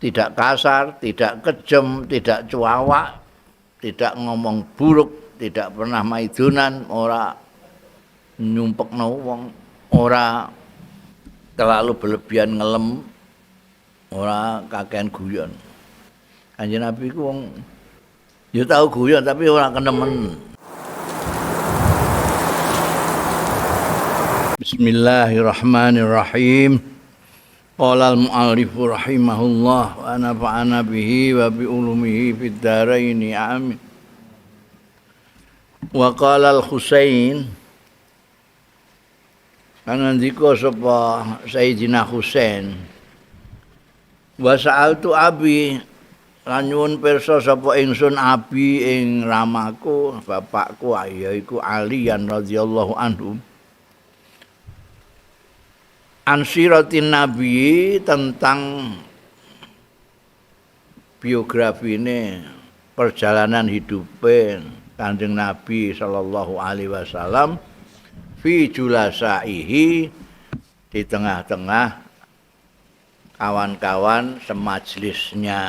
Tidak kasar, tidak kejam, tidak cuawak, tidak ngomong buruk, tidak pernah maidunan, ora nyumpekno wong, ora terlalu berlebihan ngelem, ora kakean guyon. Kanjeng Nabi ku wong ya tau guyon tapi ora kenemen. Bismillahirrahmanirrahim. Qala al-mu'allif rahimahullah wa nafa'ana bihi wa bi ulumihi fid dharain amin. Wa qala al-Husain, ngendika sapa Sayyidina Husain, wa sa'altu abi, lan nyuwun pirsa sapa ingsun abi ing ramaku bapakku yaiku Ali radhiyallahu anhu, an siratin nabi, tentang biografine perjalanan hidupe Kanjeng Nabi sallallahu alaihi wasallam fi julasaihi, di tengah-tengah kawan-kawan semajlisnya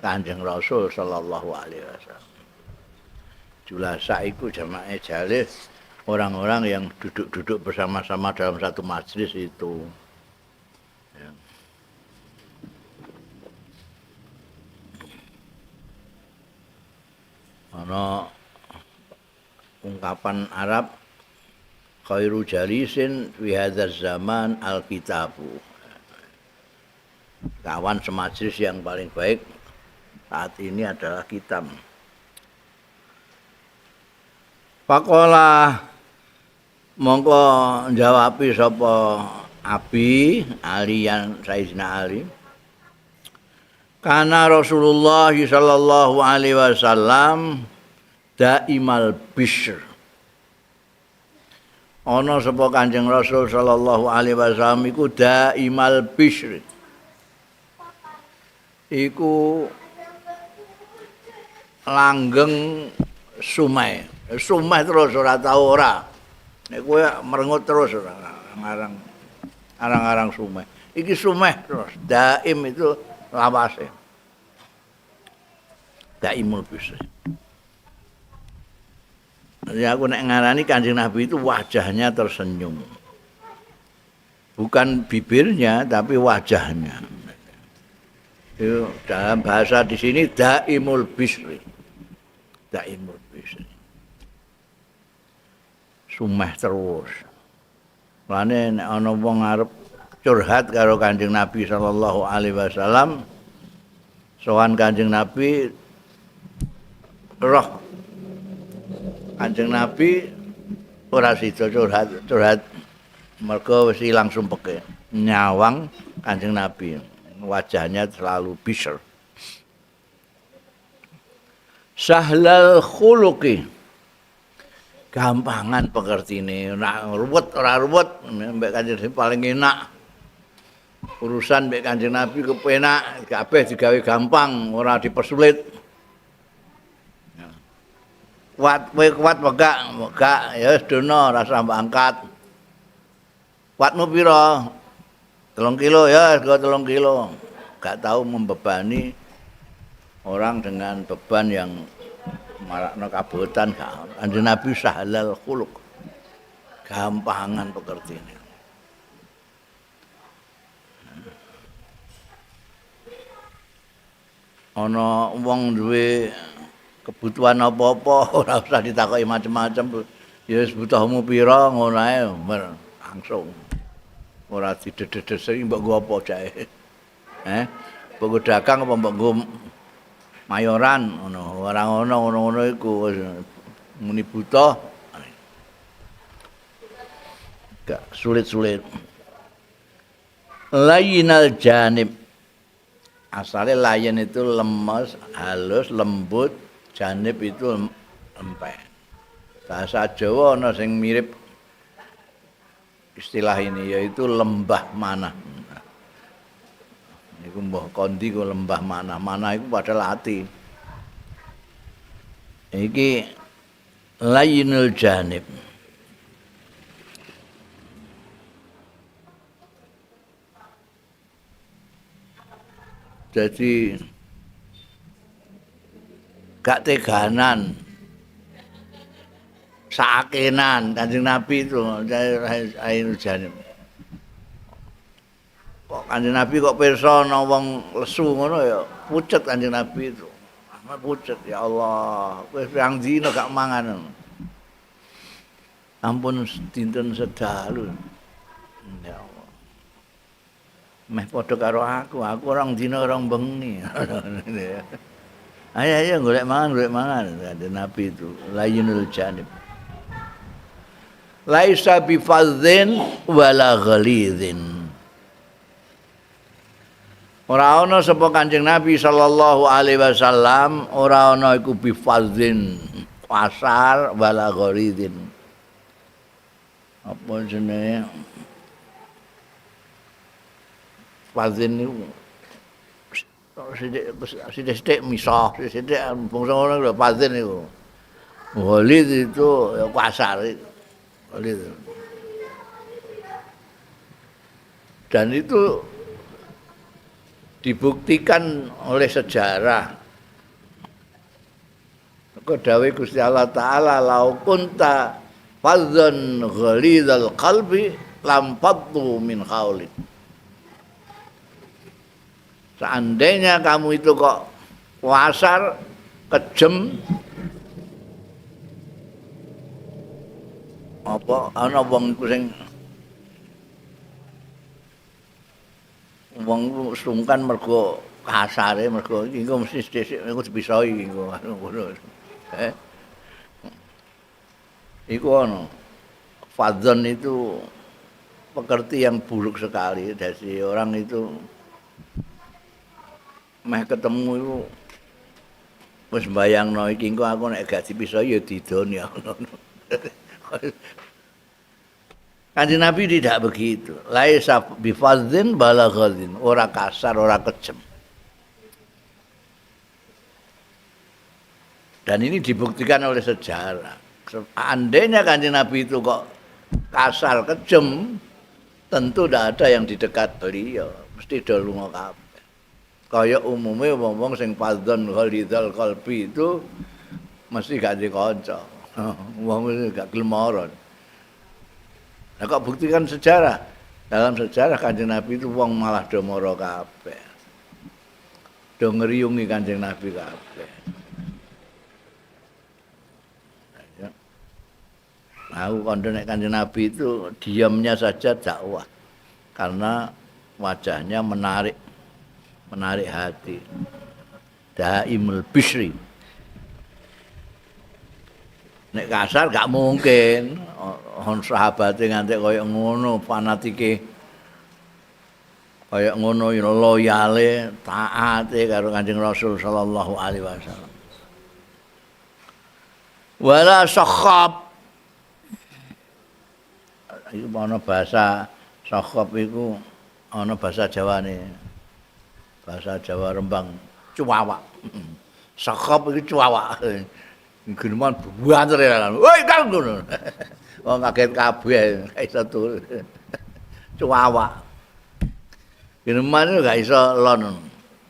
Kanjeng Rasul sallallahu alaihi wasallam. Julasa iku jamae jalis, orang-orang yang duduk-duduk bersama-sama dalam satu majelis itu. Ya. Ana ungkapan Arab, khairu jalisin fi hadzal zaman alkitabu. Kawan semajlis yang paling baik saat ini adalah kitab. Pakola mongko njawabi sapa Abi Ali yang Sayyidina Ali, kana Rasulullah sallallahu alaihi wasallam daimal bishr. Ana sapa Kanjeng Rasul sallallahu alaihi wasallam iku daimal bishr, iku langgeng sumai, sumai terus ora tau ora. Nek kowe merengut terus ora ngarang arang-arang sumeh. Iki sumeh terus, daim itu lawase. Daimul bishr. Jadi aku nek ngarani Kanjeng Nabi itu wajahnya tersenyum. Bukan bibirnya tapi wajahnya. Itu dalam bahasa di sini daimul bisri. Daimul bisri. Sumeh terus. Mulane nek ana wong arep curhat karo Kanjeng Nabi sallallahu alaihi wasallam, sowan Kanjeng Nabi, roh Kanjeng Nabi ora sida curhat, curhat mergo wis ilang sumpeke. Nyawang Kanjeng Nabi, wajahnya selalu bishr. Sahlal khuluqi, gampangan pengertine, ora ruwet, ora ruwet mbek Kanjeng Nabi paling enak. Urusan mbek Kanjeng Nabi kepenak, kabeh digawe gampang, ora dipersulit. Kuat, kowe kuat apa gak? Gak, ya wis dono, ora usah mbok angkat. Kuatmu pira? 3 kilo, ya wis 3 kilo. Gak tahu membebani orang dengan beban yang marakno kabotan gak. Kanjeng Nabi sahlal khuluq. Gampangan pekertine. Ana wong duwe kebutuhan apa-apa ora usah ditakoki macem-macem. Ya wis butuhmu pira ngono ae langsung. Ora didededesi mbok nggo apa jae. Mbok nggo dagang apa mbok nggo mayoran ngono. Ora ngono, ngono-ngono iku muni butuh. Gak sulit-sulit. Layinal janib. Asale layin itu lemes, halus, lembut, janib itu lempeng. Bahasa Jawa ana sing mirip istilah ini, yaitu lembah manah. Niku mbah kondi ku lembah manah. Manah iku padahal ati. Iki layinul janib. Jadi gak teganan. Sakenan Kanjeng Nabi itu layyinul janib. Kok Kanjeng Nabi kok pirsa ana wong lesu ngono ya pucet Kanjeng Nabi itu. Ahmad pucet ya Allah, kowe pirang dina gak mangan. Ampun dinten sedalu. Ya Allah. Meh padha karo aku, aku orang dina orang bengi. Ayo ayo golek mangan Kanjeng Nabi itu layyinul janib. Laisa bifadzin wala ghalizin. Ora ana sapa Kanjeng Nabi sallallahu alaihi wasallam, ora ana iku bifadzin kasar wala ghalizin. Apa jenenge? Fadzin niku sithik-sithik misah, sithik bangsa ngono lho fadzin niku. Ghaliz itu ya kasar. Ghaliz. Dan itu dibuktikan oleh sejarah. Kok dawuh Gusti Allah Ta'ala lau kunta fadzan ghalizal qalbi lam faddu min haulik. Seandainya kamu itu kok kasar, kejem, apa ana wong iku sing wong sungkan mergo kasare, mergo iki engko mesti dhisik engko dipisahi iki engko ngono. Iku ana. Fadzon itu pekerti yang buruk sekali. Dari orang itu meh ketemu iku wis mbayangno iki engko aku nek gak dipisahi ya didoni ngono. Kanjeng Nabi tidak begitu. Laisa bifadzin balaghadin, ora kasar, ora kejem. Dan ini dibuktikan oleh sejarah. Seandainya Kanjeng Nabi itu kok kasar, kejem, tentu tidak ada yang di dekat beliau, mesti do lunga kabeh. Kaya umume wong-wong sing fadzon ghalidhal qalbi itu mesti gak duwe kanca. Wong gak gelem ora. Nah, kok buktikan sejarah? Dalam sejarah Kanjeng Nabi itu wong malah do mara kabeh. Do ngriyungi Kanjeng Nabi kabeh. Aku kondo nek Kanjeng Nabi itu diamnya saja dakwah. Karena wajahnya menarik, menarik hati. Daimul Bishri. Nek kasar gak mungkin. On sahabate nganti kaya ngono fanatike. Kaya ngono loyale, taate karo Kanjeng Rasul sallallahu alaihi wasallam. Wala sakhab. Iku ana bahasa sakhab iku ana bahasa Jawane. Bahasa Jawa Rembang cuwawak. Sakhab iku cuwawak. Geneman buanter ya. Woi, Kang ngono. Wong kaget kabeh, gak iso turu. Cuwawak. Geneman iku gak iso lon.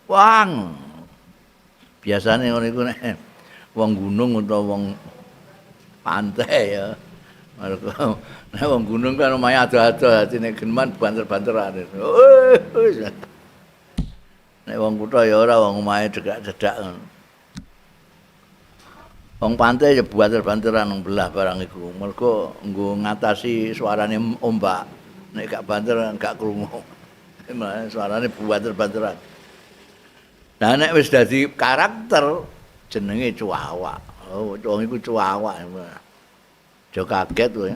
Wang. Biasane ngono iku nek wong gunung utawa wong pantai ya. Mergo nek wong gunung kan omahe ado-ado, dadi nek geneman banter-banteran. Nek wong kutha ya ora, wong omahe cedhak-cedhak ngono. Wong pantai ya banter-banteran nang belah barang iku. Mergo nggo ngatasi suarane ombak. Nek gak banter gak krungu. Suarane banter-banteran. Nah nek wis dadi karakter jenenge cuwawak. Oh, wong iku cuwawak. Aja kaget kowe.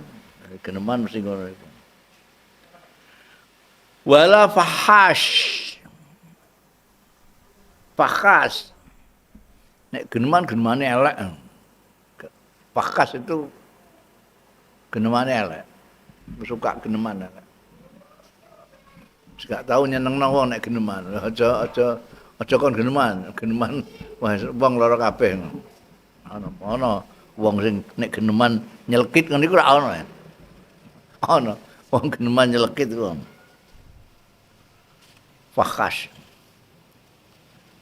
Geneman mesti ngono iku. Wala fahash. Fakhas. Nek geneman genemane elek. Fakhas itu genemane elek. Suka geneman elek. Gak tau nyenengno wong nek geneman. Aja aja aja kon geneman, geneman wong lara kabeh. Ana ana wong sing nek geneman nyelkit ngono iku ora ana. Ana wong geneman nyelkit iku. Fakhas.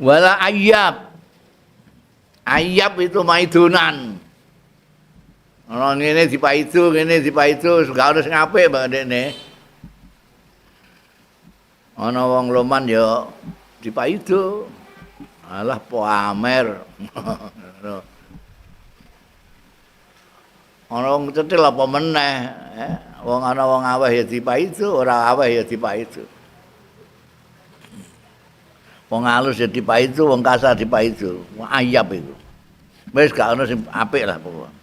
Wala ayyab. Ayyab itu maidunan. Ana ngene dipaidu, ngene dipaidu, gak ono sing apik mbak ndekne. Ana wong loman ya dipaidu. Alah pamer. Ana wong cetil apa meneh, wong ana wong aweh ya dipaidu, ora aweh ya dipaidu. Wong halus ya dipaidu, wong kasar dipaidu. Wong ayab iku. Wis gak ono sing apik lah pokoke.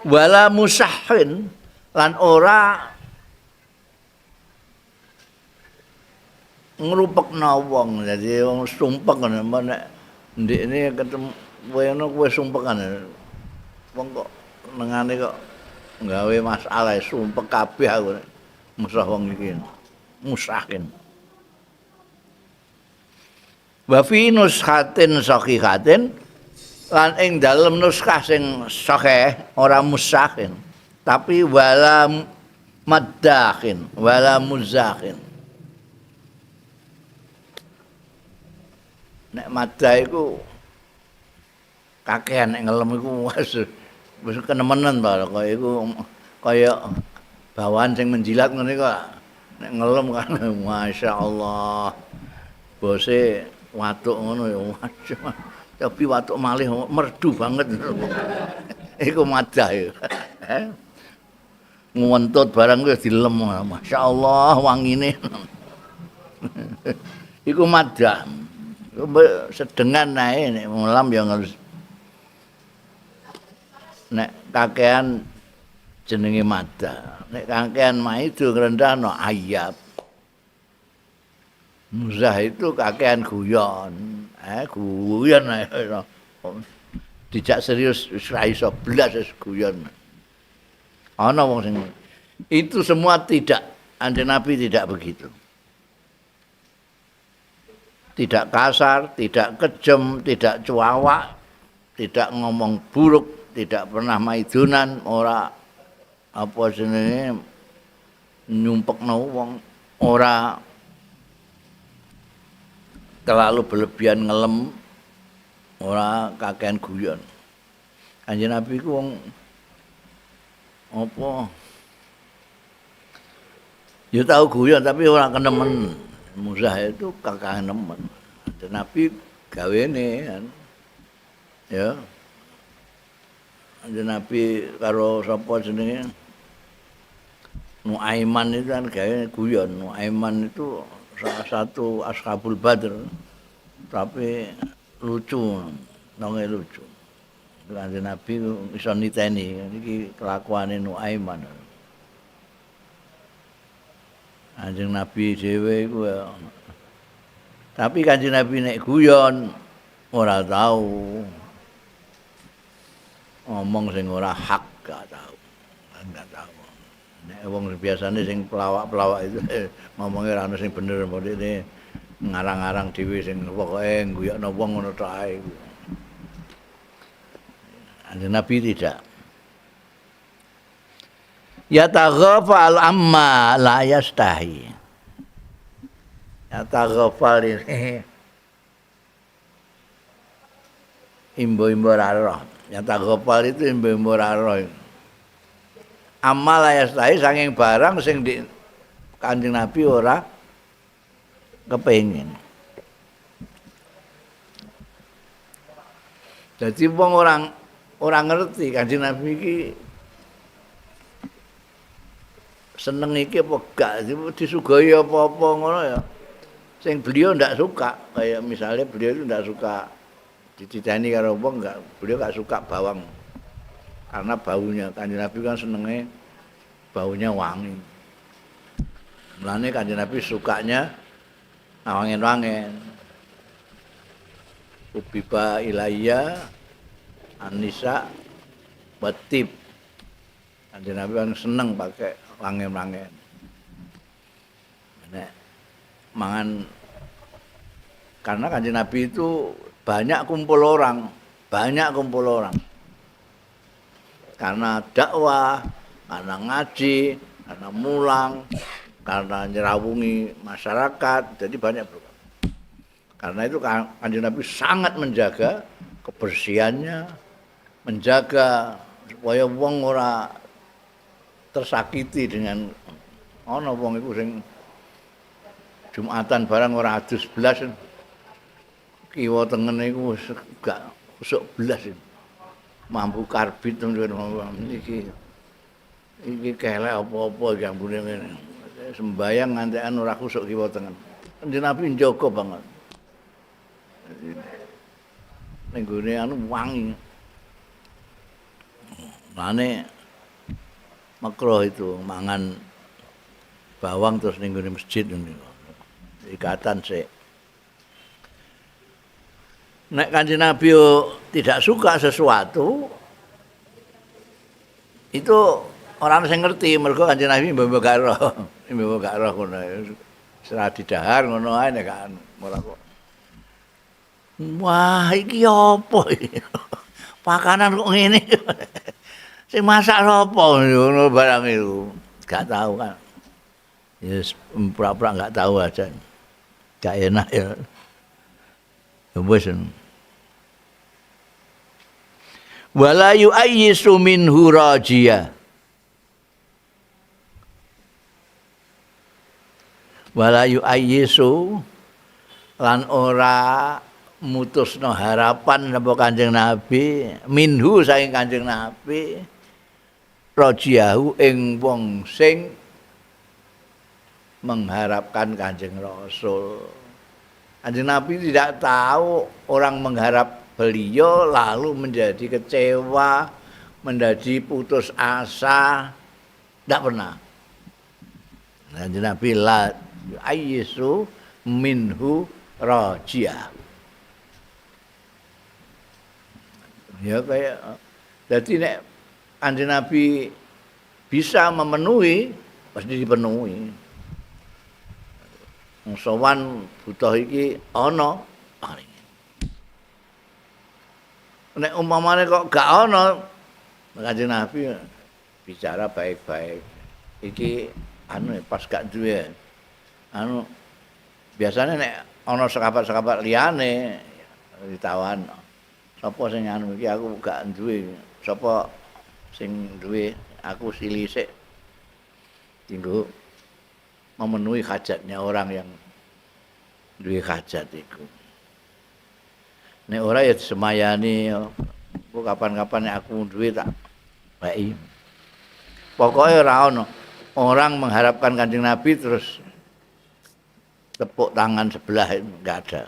Wala musahhin lan ora ngrupekno wong. Dadi wong sumpek ngono nek ndekne ketemu kowe ngono kowe sumpekan. Wong kok nengane kok nggawe masalah sumpek kabeh aku musah wong iki. Musahin. Wa fi nushatin sahihatin lan ing dalem nuskah sing sahih ora musahin tapi wala maddahin wala muzahin. Nek maddah iku kakean nek ngelem iku wis kenemenen ta kaya iku kaya bawaan sing menjilat ngene kok nek ngelem kan masyaallah bose watuk ngono ya tapi watuk malih merdu banget. Iku madah iku. Ngentut barang wis dilem masyaallah wangine. Iku madah. Sedengan ae nek mulam ya harus nek kakean jenenge madah. Nek kakean maidu ngrendahno ayab. Muzah itu kakean guyon. Guyon ae. Dijak serius wis ra iso blas wis guyon. Ana wong sing itu semua tidak, Kanjeng Nabi tidak begitu. Tidak kasar, tidak kejam, tidak cuawak, tidak ngomong buruk, tidak pernah maidunan, ora apa jenenge nyumpekno wong, ora terlalu berlebihan ngelem, ora kakean guyon. Kanjeng Nabi ku wong apa? Ya tau guyon tapi ora kenemen. Muzah itu kakean nemen. Kanjeng Nabi gawene kan. Ya. Kanjeng Nabi karo sapa jenenge? Nuaiman itu kan gawe guyon. Nuaiman itu salah satu ashabul Badr. Tapi lucu, nonge lucu. Kanjeng Nabi iso niteni iki kelakuane Nuaiman. Kanjeng Nabi dhewe iku ya. Tapi Kanjeng Nabi nek guyon ora tau ngomong sing ora hak, gak tau. Enggak tau. Nek wong biasane sing pelawak-pelawak itu ngomongnya ora ono sing bener, modele ngarang-arang dhewe sing pokoke ngguyokno wong ngono tok ae. Kanjeng Nabi tidak. Ya taghafal amma la yastahi. Ya taghafal ini imbo-imbo roh. Ya taghafal itu imbo-imbo roh. Amma la yastahi saking barang sing di Kanjeng Nabi ora kepengin. Dadi wong ora ngerti Kanjeng Nabi iki seneng iki apa gak, disuguhi apa-apa ngono ya. Sing beliau ndak suka, kayak misalnya beliau itu ndak suka dicitani karo wong, enggak, beliau gak suka bawang. Karena baunya, Kanjeng Nabi kan senenge baunya wangi. Mulane Kanjeng Nabi sukanya wangen-wangen. Ubiba ilayya anisa watib. Kanjeng Nabi kan seneng pakai wangen-wangen. Nek mangan, karena Kanjeng Nabi itu banyak kumpul orang, banyak kumpul orang. Karena dakwah, karena ngaji, Karena mulang, karena nyerawungi masyarakat, jadi banyak berkah. Karena itu Kanjeng Nabi sangat menjaga kebersihannya, menjaga supaya wong ora tersakiti dengan ana wong iku sing Jumatan barang ora adus blas, kiwa tengene iku wis gak khusuk blas. Mampu karbit iki iki kelek apa-apa iki ambune ngene. Sembayang ngantekan ora khusuk kiwa tengen. Kanjeng Nabi njaga banget. Ning gone anu wangi. Lane makruh itu mangan bawang terus ning gone masjid niku. Ikatan sik. Nek Kanjeng Nabi tidak suka sesuatu itu orang sing ngerti mergo Kanjeng Nabi mbok gak roh, mbok gak roh ngono. Ora didahar ngono ae nek gak ora kok. Wah, iki apa iki? Pakanan kok ngene. Sing masak sapa ngono barang iku. Gak tahu kan. Ya pura-pura gak tahu aja. Gak enak ya. Wis. Wala yu'ayyisu minhu rajiya. Wala yu'ayyisu lan ora mutusno harapan sapa Kanjeng Nabi minhu saking Kanjeng Nabi rajiyahu ing wong sing mengharapkan Kanjeng Rasul. Kanjeng Nabi tidak tahu orang mengharap beliau lalu menjadi kecewa, menjadi putus asa, tidak pernah. Kanjeng Nabi la ayyisu minhu rajiyah. Ya kayak jadi nek Kanjeng Nabi bisa memenuhi pasti dipenuhi. Wong sowan butuh iki ana paring. Nek umpamane kok gak ana, Kanjeng Nabi bicara baik-baik. Iki anu pas gak duwe. Anu biasanya nek ana sekabat-sekabat liyane ditawan. Sapa sing anu iki aku gak duwe. Sapa sing duwe aku sili sik. Dinggo memenuhi hajatnya orang yang duwe hajat iku. Nek ora ya disemayani, engko kapan-kapan nek aku duwe tak weki. Pokoke ora ono orang mengharapkan Kanjeng Nabi terus tepuk tangan sebelah, enggak ada.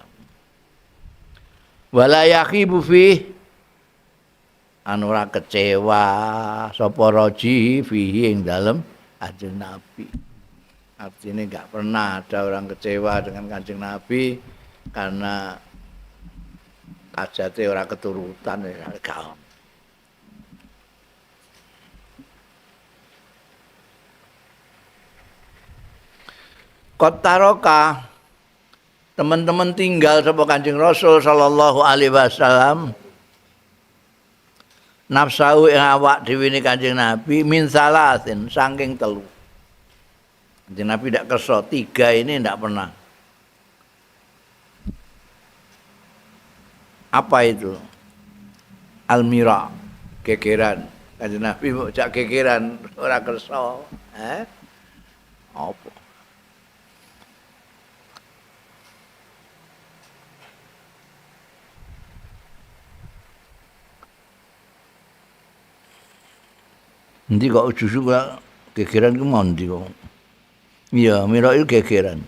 Wala yaqibu fi anu ora kecewa sapa raji fihi ing dalem Kanjeng Nabi. Artinya enggak pernah ada orang kecewa dengan Kanjeng Nabi karena hajate ora keturutan ya gak. Kotaroka teman-teman tinggal sapa Kanjeng Rasul sallallahu alaihi wasallam nafsu ing awak dhewe ne Kanjeng Nabi min salasin saking telu. Kanjeng Nabi ndak kersa tiga ini ndak pernah. Apa itu? Almira, gegeran. Kanjeng Nabi mbok jak gegeran ora kersa, eh? Apa? Endi kok justru gegeran ku mondi kok. Iya, mira iku gegeran.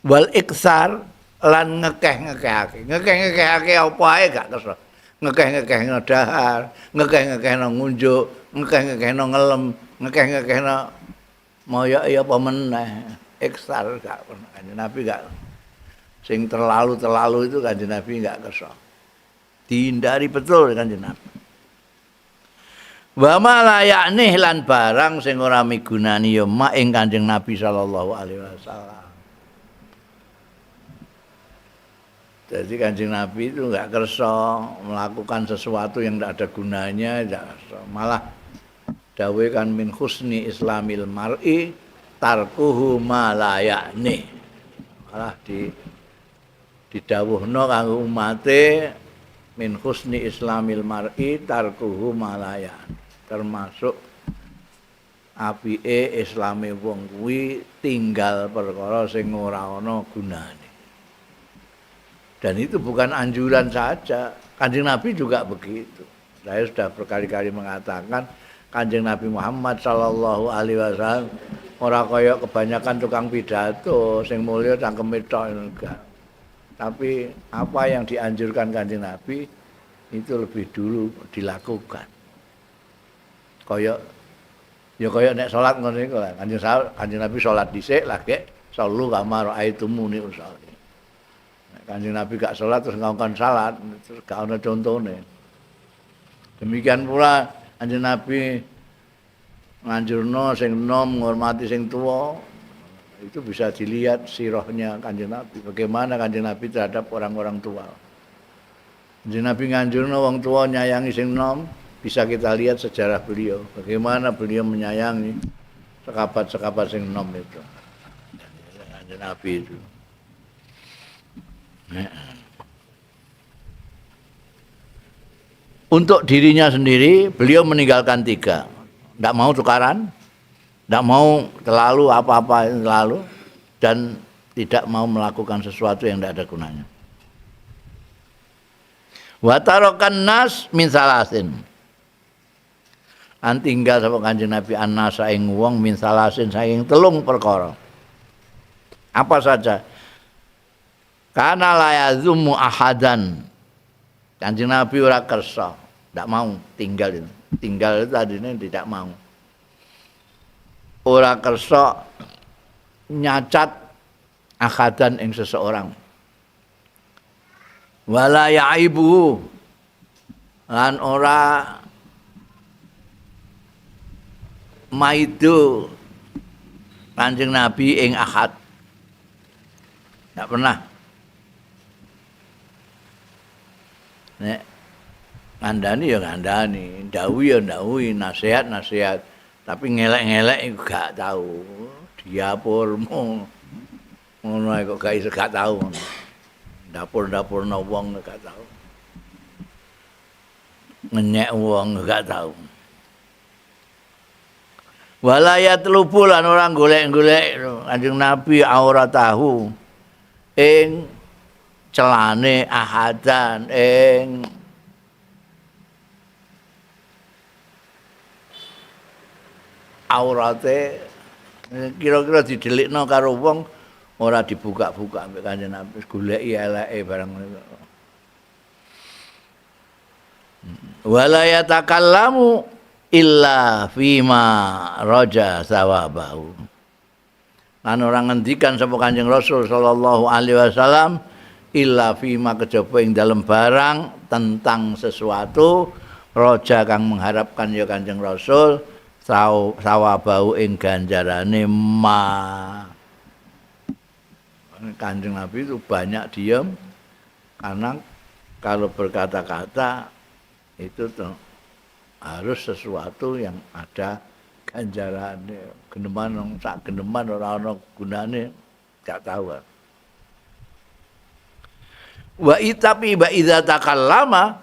Wal iksar lan ngekeh-ngekehake. Ngekeh-ngekehake apa ae gak kersa. Ngekeh-ngekehno dahar, ngekeh-ngekehno ngunjuk, ngekeh-ngekehno ngelem, ngekeh-ngekehno moyoki apa meneh. Iksar gak pernah. Kanjeng Nabi gak sing terlalu-terlalu itu Kanjeng Nabi gak kersa. Dihindari betul Kanjeng Nabi. Wa ma la ya'nih lan barang sing ora migunani ya mak ing Kanjeng Nabi sallallahu alaihi wasallam. Jadi Kanjeng Nabi itu enggak kersa melakukan sesuatu yang enggak ada gunanya, enggak kersa. Malah Dawuhe kan min husni islamil mar'i tarkuhu ma la ya'ni. Malah didhawuhna kanggo umate min husni islamil mar'i tarkuhu ma la ya'ni. Termasuk apike islame wong kuwi tinggal perkara sing ora ana gunane. Dan itu bukan anjuran saja, Kanjeng Nabi juga begitu. Saya sudah berkali-kali mengatakan Kanjeng Nabi Muhammad sallallahu alaihi wasallam ora kaya kebanyakan tukang pidato sing mulya cangkeme tok enggak. Tapi apa yang dianjurkan Kanjeng Nabi itu lebih dulu dilakukan. Kaya ya kaya nek salat ngono iku lah. Kanjeng Nabi salat dhisik lagi sallu kama raaitumuni usolli. Nek Kanjeng Nabi gak salat terus ngongkon salat terus gak ono contone. Demikian pula Kanjeng Nabi nganjurno sing nom ngurmati sing tuwa, itu bisa dilihat sirahnya Kanjeng Nabi, bagaimana Kanjeng Nabi terhadap orang-orang tua. Kanjeng Nabi nganjurno wong tua nyayangi sing nom, bisa kita lihat sejarah beliau, bagaimana beliau menyayangi sekabat-sekabat sing nom itu. Kanjeng Nabi itu. Untuk dirinya sendiri, beliau meninggalkan 3. Nggak mau tukaran, nggak mau terlalu apa-apa terlalu, dan tidak mau melakukan sesuatu yang tidak ada gunanya. Wa tarakan nas min salasin. An tinggal sapa Kanjeng Nabi annasa ing wong min salasin saking 3 perkara. Apa saja? Kana la yazumu ahadan. Kanjeng Nabi ora kersa, ndak mau tinggal itu. Tinggal itu tadinya tidak mau. Ora kersa nyacat ahadan ing seseorang. Wala ya'ibu lan ora maido Kanjeng Nabi ing ahad. Ndak pernah. Nek ngandani ya ngandani, ndawuhi ya ndawuhi, nasihat nasihat, tapi ngelek-ngelek iku gak tau. Diapurmu ngono ae kok gak iso, gak tau. Dapur-dapurno wong gak tau. Ngenyek wong gak tau. Wala yatlubu lan ora golek-golek Kanjeng Nabi auratahu ing celane ahadan ing aurate, kira-kira didelikno karo wong ora dibuka-buka ambek Kanjeng Nabi, goleki eleke barang ngono. Wala yatakallamu illa fima raja sawabahu. Lan ora ngendikan sapa Kanjeng Rasul sallallahu alaihi wasallam illa fima kejaba ing dalem barang tentang sesuatu raja kang mengharapkan ya Kanjeng Rasul sawabau ing ganjarane ma. Kanjeng Nabi itu banyak diem karena kalau berkata-kata itu tuh harus sesuatu yang ada ganjarane. Geneman sak geneman ora ana gunane gak tahu. Wa itapi ba idza takallama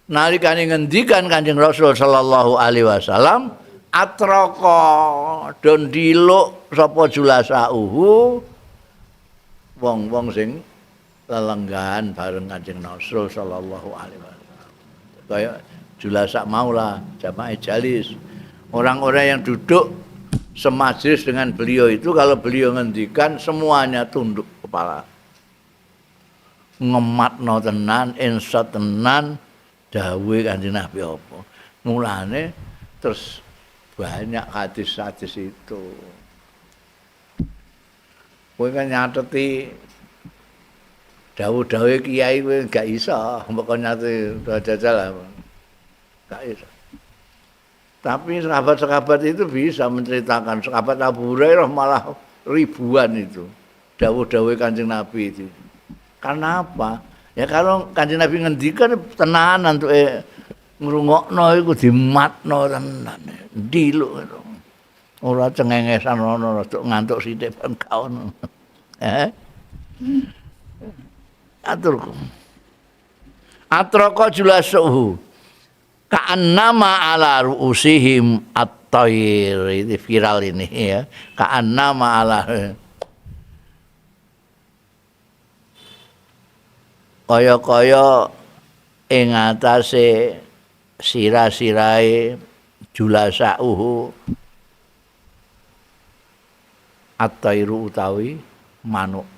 nalikane ngendikan Kanjeng Rasul sallallahu alaihi wasallam atraka don diluk sapa julasauhu wong-wong sing lelenggahan bareng Kanjeng Rasul sallallahu alaihi wasallam. Kaya julasa maula jamaah jalis, orang-orang yang duduk semajlis dengan beliau itu kalau beliau ngendikan semuanya tunduk kepala. Ngematno tenan, insat tenan dawuhe Kanjeng Nabi apa. Mulane terus banyak hadis-hadis itu. Kowe kan nyateti dawuh-dawuhe kiai kowe gak iso, mbok kon nyateti jajal gak iso. Tapi sahabat-sahabat itu bisa menceritakan. Sahabat Abu Hurairah malah ribuan itu dawuh-dawuhe Kanjeng Nabi itu. Karena apa? Ya kalau Kanjeng Nabi ngendikan tenanan tuh Ngrungokno iku dimatno tenan. Ndiluk ora cengengesan ana rada ngantuk sithik ben gak ono. Aturku. Atraka julasuhu ka'annama ala ru'usihim at-tayr. Ini viral ini ya. Ka'annama ala kaya-kaya ing atase sira-sirahe julasauhu at-tayru utawi manuk.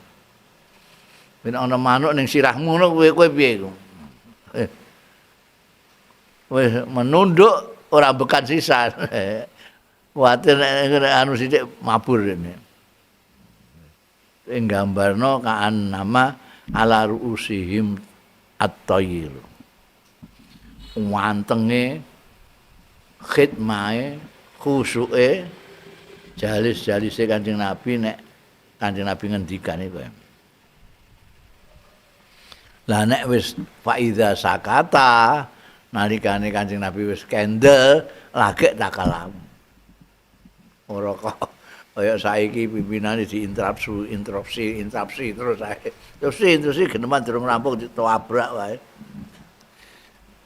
Yen ana manuk ning sirahmu ngono kowe piye iku? Wis menunduk ora bekan sisa. Kuwatir nek anu sithik mabur ini. Ing gambarno kaan nama ala ruusihim at-tayr. Wantenge khidmahe khusuke jalis-jalise Kanjeng Nabi nek Kanjeng Nabi ngendikan iku. Lah nek wis faida sakata nalikane Kanjeng Nabi wis kendel lagek takalam. Ora kok kaya saiki pimpinane diinterupsi, interupsi terus ae. Terus geneman durung rampung ditabrak wae.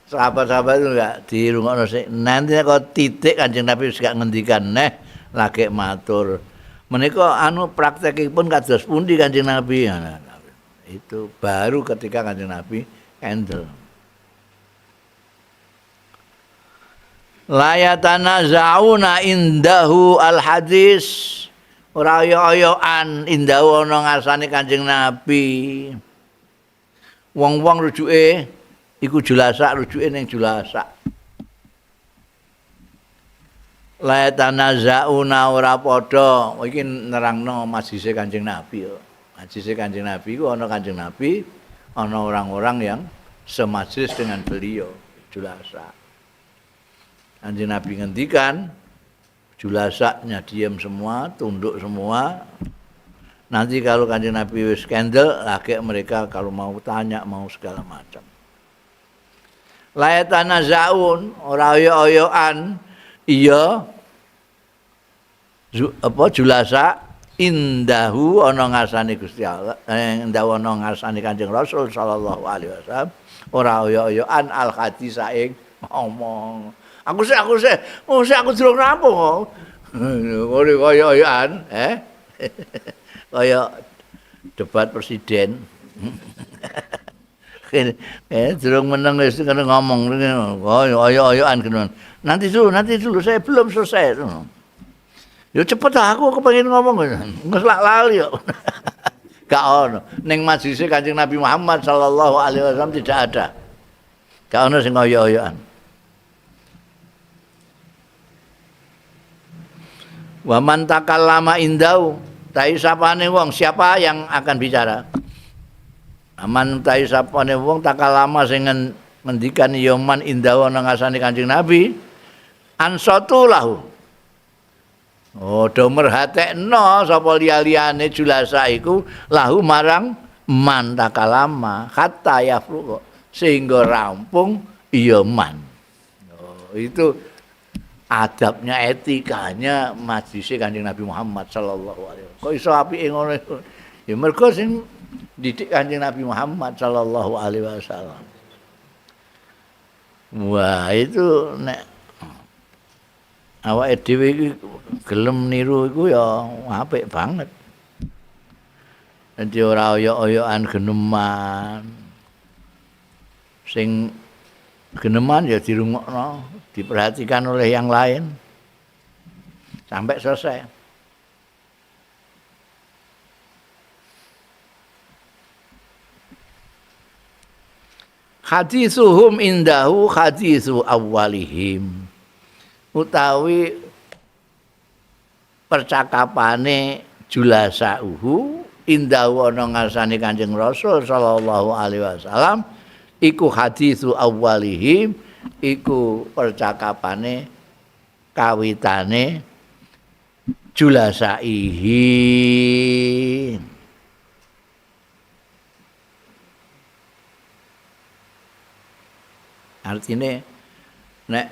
Sahabat-sahabat itu enggak dirungokno sik. Nanti kok titik Kanjeng Nabi wis gak ngendikan neh lagek matur. Menika anu praktekipun kados pundi Kanjeng Nabi? Itu baru ketika Kanjeng Nabi kendel. La yatanaza'una indahu al hadis. Ora oyo-oyoan indahu ana ngarsane Kanjeng Nabi. Wong-wong rujuke iku julasak, rujuke ning julasak. La yatanaza'una ora padha. Iki nerangno majlise Kanjeng Nabi. Majlise Kanjeng Nabi iku ana Kanjeng Nabi, ana orang-orang yang semajlis dengan beliau, julasak. Kanjeng Nabi ngendikan, julasaknya diam semua, tunduk semua. Nanti kalau Kanjeng Nabi wis kendel, lagi mereka kalau mau tanya, mau segala macam. La yatanazaun, ora oyo-oyoan, iya apa julasak indahu ana ngarsane Gusti Allah, indahu ana ngarsane Kanjeng Rasul sallallahu alaihi wasallam, ora oyo-oyoan al hadis saing ngomong. Aku sih, aku durung rampung kok. Ngono kaya-kayaan, Kaya debat presiden. Durung meneng wis ngomong kaya-kayaan ngono. Nanti dulu, saya belum selesai. Ya cepet aku kepengin ngomong. Wis lak lali kok. Gak ono. Ning majlise Kanjeng Nabi Muhammad sallallahu alaihi wasallam tidak ada. Gak ono sing kaya-kayaan. Wa man takallama indau tai sapane wong, siapa yang akan bicara? Aman tai sapane wong takallama sing ngendikan ya man indau ana ngasane Kanjeng Nabi ansatu lahu. Oh, do merhatekno sapa liya-liyane julasa iku lahu marang man takallama hatta yafruq sehingga rampung ya man. Oh, itu adabnya, etikanya majlise Kanjeng Nabi Muhammad sallallahu alaihi wasallam. Kok iso apike ngono iku? Ya mergo sing didik Kanjeng Nabi Muhammad sallallahu alaihi wasallam. Wah, itu nek awake dhewe iki gelem niru iku ya apik banget. Nanti ora oyok-oyokan geneman. Sing geneman ya dirungokno, diperhatikan oleh yang lain sampai selesai. Haditsuhum indahu haditsu awwalihim. Utawi percakapane julasauhu indahu ana ngarsane Kanjeng Rasul sallallahu alaihi wasallam iku haditsu awwalihim, iku percakapane kawitane julasaihi. Artine Nek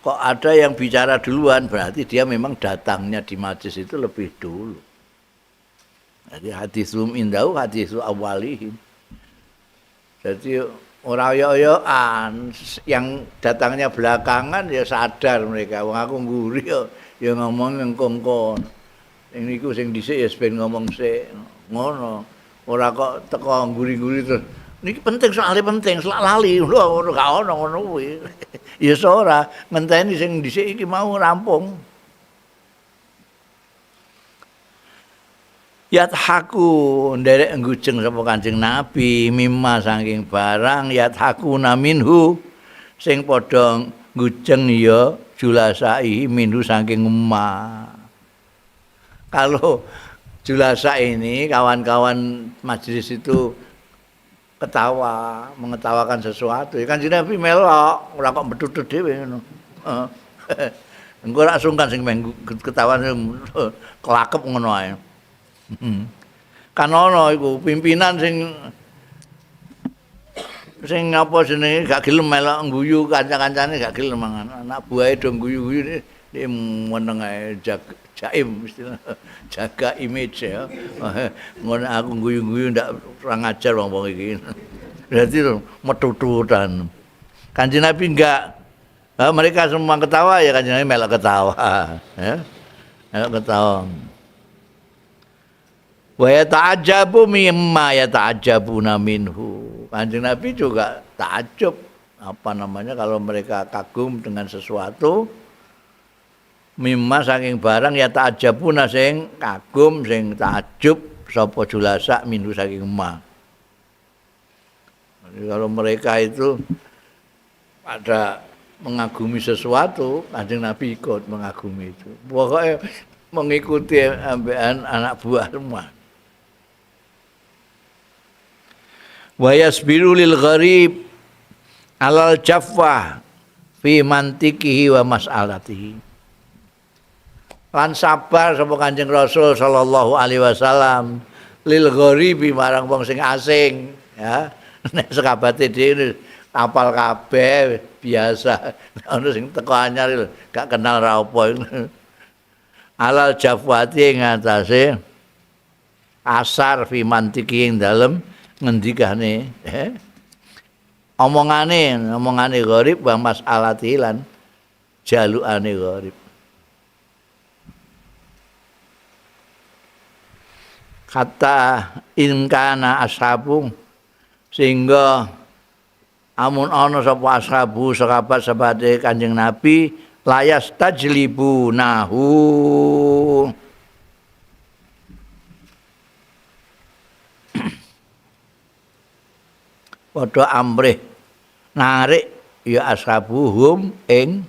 kok ada yang bicara duluan berarti dia memang datangnya di majelis itu lebih dulu. Jadi hadisum indau hadisu awalihim. Jadi ora oyo-oyoan, yang datangnya belakangan ya sadar mereka. Wong aku ngguri ya ngomong ngkongkon. Sing niku sing dhisik ya ben ngomong sik. Ngono. Ora kok teko ngguri-ngguri terus niki penting soalnya penting, selak lali. Lho ngono gak ono ngono kuwi. Ya ora, ngenteni sing dhisik iki mau rampung. Yathaku nderek nggujeng sapa Kanjeng Nabi mimma saking barang yathaku naminhu sing padha nggujeng ya julasai minhu saking ma. Kalau julasa ini kawan-kawan majelis itu ketawa, mengetawakan sesuatu. Ya Kanjeng Nabi melok, ora kok betutut dhewe ngono. Engko ora sungkan sing ketawa kelakep ngono ae. Kan ana iku pimpinan sing sing apa jenenge gak gelem melok ngguyu kanca-kancane gak gelem mangan. Anak buahe do ngguyu-guyu iki meneng ae jaim istilah jaga image ya. Ngono aku ngguyu-guyu ndak kurang ajar wong-wong iki. Berarti metututan. Kanjeng Nabi enggak. Mereka semua ketawa ya Kanjeng Nabi melok ketawa ya. Melok ketawa. Wa yata'ajjabu mimma yata'ajjabuna minhu. Kanjeng Nabi juga takjub apa namanya kalau mereka kagum dengan sesuatu mimma saking barang ya ta'ajjabuna sing kagum sing takjub sapa julasa minhu saking ma. Jadi kalau mereka itu pada mengagumi sesuatu, Kanjeng Nabi ikut mengagumi itu. Pokoknya mengikuti ambekan anak buah semua. Wa yasbiru lil gharib alal jaffah fi mantiqihi wa mas'alatihi. Lan sabar sapa Kanjeng Rasul sallallahu alaihi wasallam lil gharibi marang wong sing asing ya. Nek sekabate dhewe apal kabeh biasa ana sing teko anyar gak kenal ra apa. Alal jafwati ing atase asar fi mantiki ing dalem ngendikane omongane gharib wa mas'alati lan jalukane gharib. Kata inkana ashabu sehingga amun ana sapa ashabu sahabat-sahabate Kanjeng Nabi layas tajlibu nahu padha amrih narik ya ashabuhum ing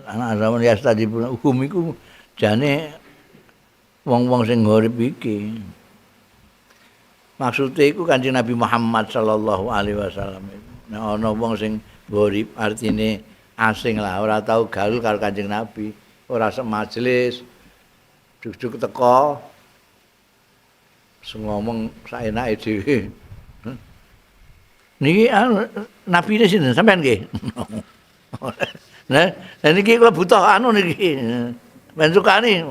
ana zaman ya tajlibu hum iku jane wong-wong sing gharib iki. Maksude iku Kanjeng Nabi Muhammad sallallahu alaihi wasallam. Nek ana wong sing gharib artine asing lah, ora tau gaul karo Kanjeng Nabi, ora semajelis, juk-juk teko ngomong saenake dhewe. Niki nabine sinten sampean nggih? Nah, niki kula butuh anu niki. Men sukani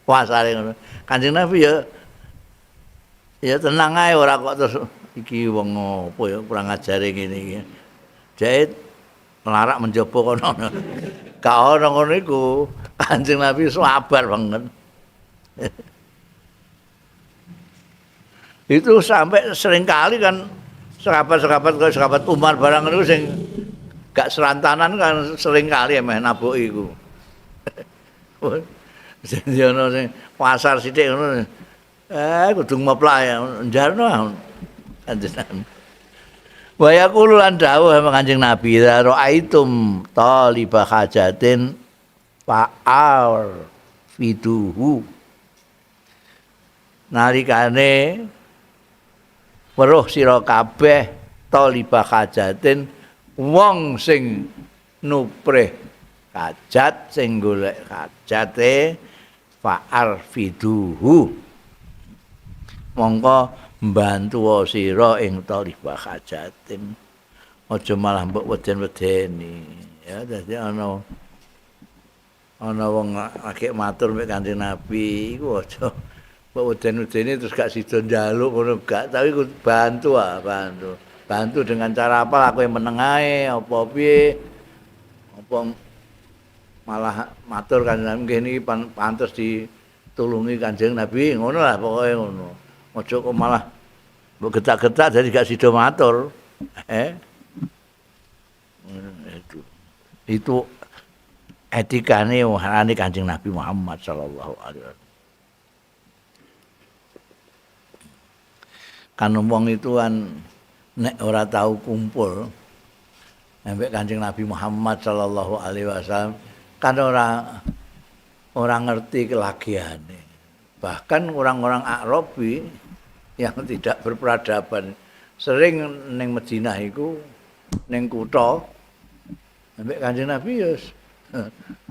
puasane ngono. Kanjeng Nabi ya ya tenang ae ora kok terus iki wong apa ya kurang ajare ngene iki. Jait melarak menjaba kono. Gak ono ngono iku. Kanjeng Nabi sabar banget. Itu sampai sering kali kan sahabat-sahabat kaya sahabat Umar barang niku sing gak serantanan kan sering kali meh nabuki iku. Sing ono sing pasar sithik ngono. Kudu ngoplak ya njarno kanjeng. Wa yaqulu lan dawuh Kanjeng Nabi ra'aitum taliba hajatin fa'ar fiduhu. Nalikane weruh sira kabeh taliba hajatin wong sing nuprih hajat sing golek hajate fa'ar fiduhu. Mongko Mbantu sira ing talibah hajatin. Aja malah mbok weden-wedeni. Ya dadi ana wong lagi matur mek Kanjeng Nabi iku aja mbok weden-wedeni terus gak sida njaluk ngono gak, tapi bantu ah, bantu. Bantu dengan cara apa aku yang meneng ae apa piye apa malah matur Kanjeng Nabi nggih niki pantes ditulungi Kanjeng Nabi ngono lah pokoke ngono. Aja kok malah mbok getak-getak jadi gak sida matur. Itu etikane warane Kanjeng Nabi Muhammad sallallahu alaihi wasallam. Kan wong itu kan nek ora tau kumpul ambek Kanjeng Nabi Muhammad sallallahu alaihi wasallam kan ora ngerti kelagiane. Bahkan orang-orang Arabi yang tidak berperadaban sering ning Madinah iku ning kutha ambek Kanjeng Nabi ya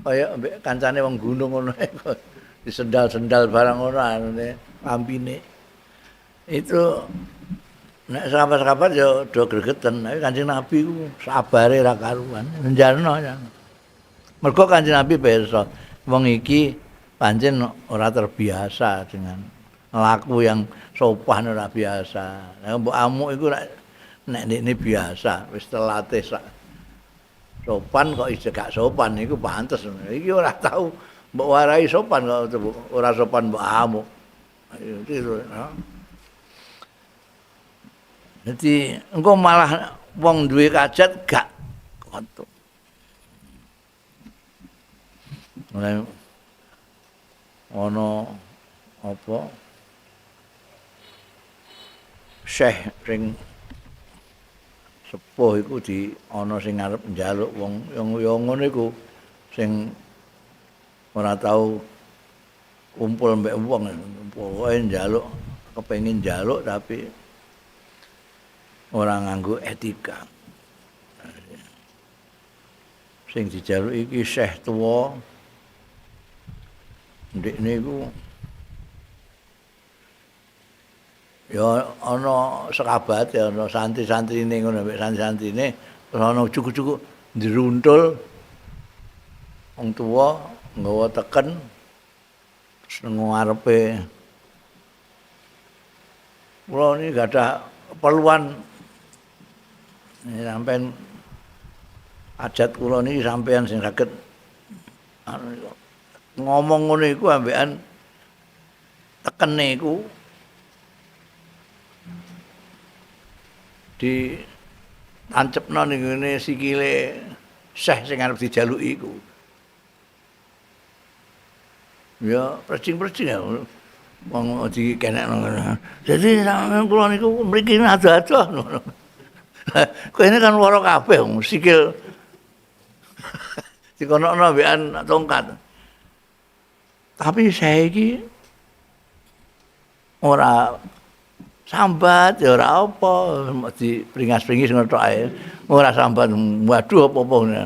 kaya ambek kancane wong gunung ngono disendal-sendal barang ngono anune lambine. Itu nek sahabat-sahabat ya do gregeten, tapi Kanjeng Nabi ku sabare ra karuan, njarno ya. Mergo Kanjeng Nabi pirsa wong iki pancen ora terbiasa dengan laku yang sopan ora biasa. Nek mbok amuk iku nek ndekne biasa, wis terlatih sopan kok isih gak sopan iku pantes. Iki ora tau mbok warai sopan kok ora sopan mbok amuk. Itu. Jadi engko malah wong duwe kajat gak kotok. Mulai ana apa syekh sing sepuh iku di ana sing arep njaluk wong ya ngono iku sing ora tau kumpul mbek wong pokoke njaluk kepengin njaluk tapi ora nganggo etika. Sing dijaluk iki syekh tuwa ndekne iku ya ana sekabate ana santri-santrine ngono mek santri-santrine terus ana cukup-cukup ndruntul wong tuwa nggawa teken terus nang ngarepe kula niki gadah keperluan sampean ajat kula niki sampean sing saged ngomong ngono iku ambekan tekene iku di tancepno ning ngene sikile syekh sing arep dijaluki iku. Ya precing-precing ya wong dikenekno ngono. Jadi sampean kula niku mriki ado-ado ngono. Kene kan lara kabeh wong sikil dikonokno ambekan tongkat. Tapi saya iki ora sambat ya ora apa, dipringas-pringis ngono tok ae. Ora sambat, waduh apa-apa ngono.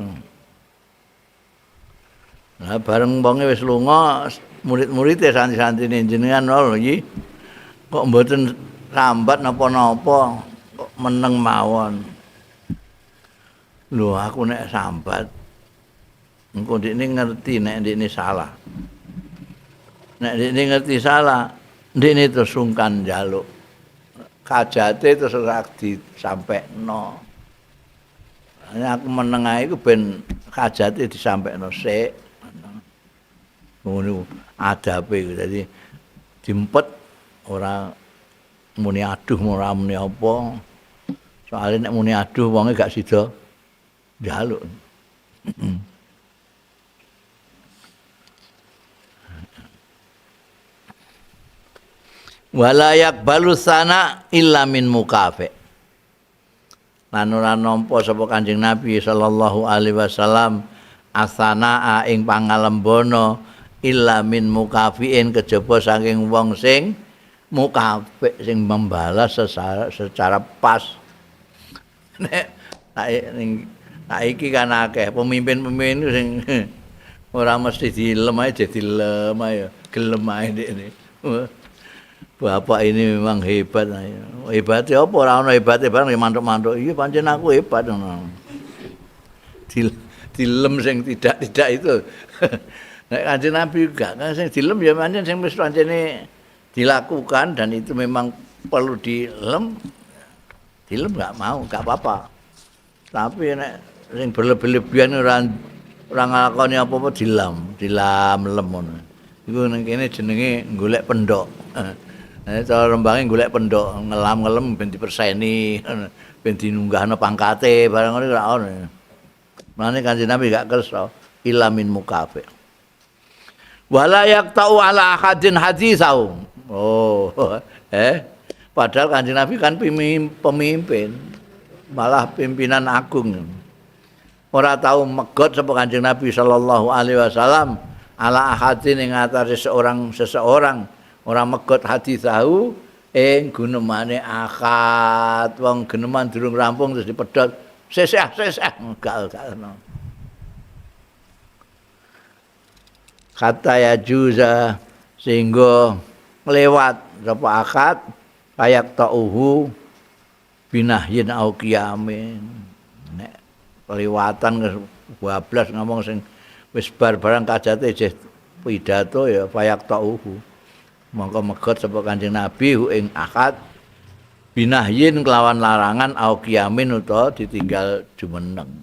Nah, bareng wonge wis lunga, murid-muride santri-santrine jenengan lho iki kok mboten sambat napa-napa, kok meneng mawon. Lho aku nek sambat engko ndekne ngerti nek ndekne salah. Nek ndekne ngerti salah, ndekne terus sungkan njaluk. Kajate terus ora disampekno. Aku meneng ae iku ben kajate disampekno sik. Ngono adabe iku. Dadi diempet ora muni aduh ora muni apa. Soale nek muni aduh wonge gak sida njaluk. Wala yaqbalu sana illa min mukafi. Lan ora nampa sapa Kanjeng Nabi sallallahu alaihi wasallam asanaa ing pangalembono illa min mukafiin kejaba saking wong sing mukafi sing membalas secara pas. Nek iki kan akeh pemimpin-pemimpin sing ora mesti dilem ae dadi dilem ae gelem ae ndekne. Bapak ini memang hebat. Hebatnya apa? Ora ono hebate barang ya mantuk-mantuk. Iya pancen aku hebat ngono. Dilem sing tidak-tidak itu. Nek Kanjeng Nabi gak kan sing dilem ya pancen sing wis pancene dilakukan dan itu memang perlu dilem. Dilem gak mau, gak apa-apa. Tapi nek sing berlebih-lebihan ora nglakoni apa-apa dilam, dilam-lem ngono. Iku ning kene jenenge golek pendhok. Cara rembange golek pendhok, ngelam-ngelem ben diperseni, ben dinunggahno pangkate, barang ngono ora ono. Mulane Kanjeng Nabi gak kersa ilamin mukafe. Wala yaqta'u ala ahadin haditsau. Oh, padahal Kanjeng Nabi kan pemimpin, malah pimpinan agung. Ora tau megot sapa Kanjeng Nabi sallallahu alaihi wasallam ala ahadin ing atase seseorang ora megot haditsahu ing gunemane akad. Wong geneman durung rampung terus dipedhot seseh seseh gak ono. Kata ya juza sehingga lewat sapa akad kayak tauhu binahyin au qiyamin. Nek kelewatan bablas ngomong sing wis bar barang kajate isih pidato ya fayak tauhu. Mongko megot sapa Kanjeng Nabi hu ing akad binahyin kelawan larangan au qiyamin utawa ditinggal jumeneng.